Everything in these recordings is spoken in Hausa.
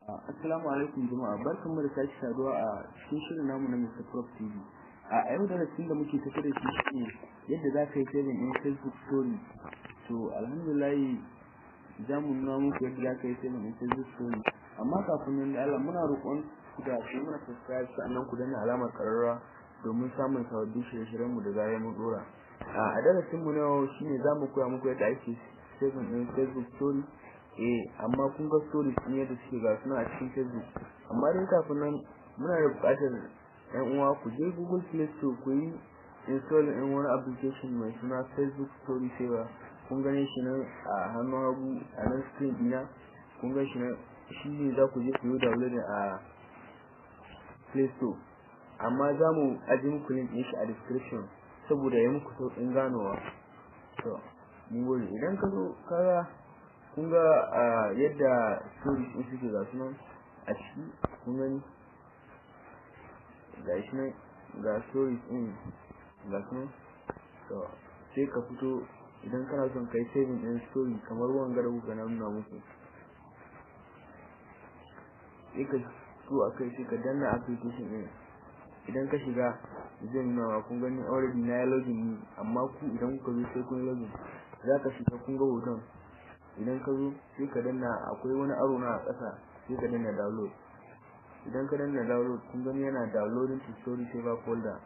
Assalamu alaikum jama'a, barkanmu da sake saduwa a cikin shirin namu na Mr. Prof TV. A yau darasin da muke tafe da shi shine yadda za ka yi saving ɗin Facebook story. To, alhamdulillah, za mu nuna muku yadda za ka yi saving ɗin Facebook story. Amma kafin nan, da Allah muna roƙon ku da ku mana subscribe, sannan ku danna alamar ƙararrawa domin samun sababbin shirye-shiryen mu da zarar mun ɗora. A darasin mu na yau shine za mu koya muku yadda ake saving ɗin Facebook story. Amma kun ga stories ɗin yadda suke, ga suna a cikin Facebook. Amma dai kafin nan, muna da buƙatar ƴan uwa ku je Google Play Store ku yi install ɗin wani application mai suna Facebook Story Saver. Kun gane shi nan a hannun hagu a nan screen ɗina, kun gan shi nan. Shi ne za ku je ku yi downloading a Play Store, amma za mu ajiye muku link ɗin shi a description saboda ya muku sauƙin ganowa. To, mun gode. Idan ka zo kaga, kun ga yadda stories ɗin suke, ga su nan a ciki. Kun gani, ga shi nan, ga stories ɗin, ga su nan. To, sai ka fito idan kana son kai saving ɗin story kamar wanga da kuka na nuna muku, sai ka fito a kai, sai ka danna application ɗin. Idan ka shiga, zai nuna ma. Kun gani, already na yi login ni, amma ku idan kuka zo sai kun login. Za ka shiga, kun ga hoton. Idan ka zo, sai ka danna, akwai wani arrow na a ƙasa, sai ka danna download. Idan ka danna download, kun gani, yana downloading to Story Saver folder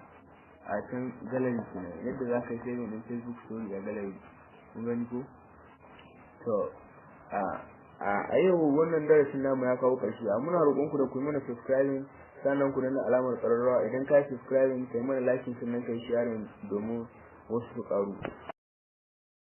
a can gallery kenan. Yadda za ka yi saving din Facebook story a gallery, kun gani ko? To, a yau wannan darasin namu ya kawo ƙarshe. A muna roƙon ku da ku yi mana subscribing, sannan ku danna alamar ƙararrawa. Idan ka yi subscribing, ka yi mana liking, sannan ka yi sharing domin wasu su ƙaru.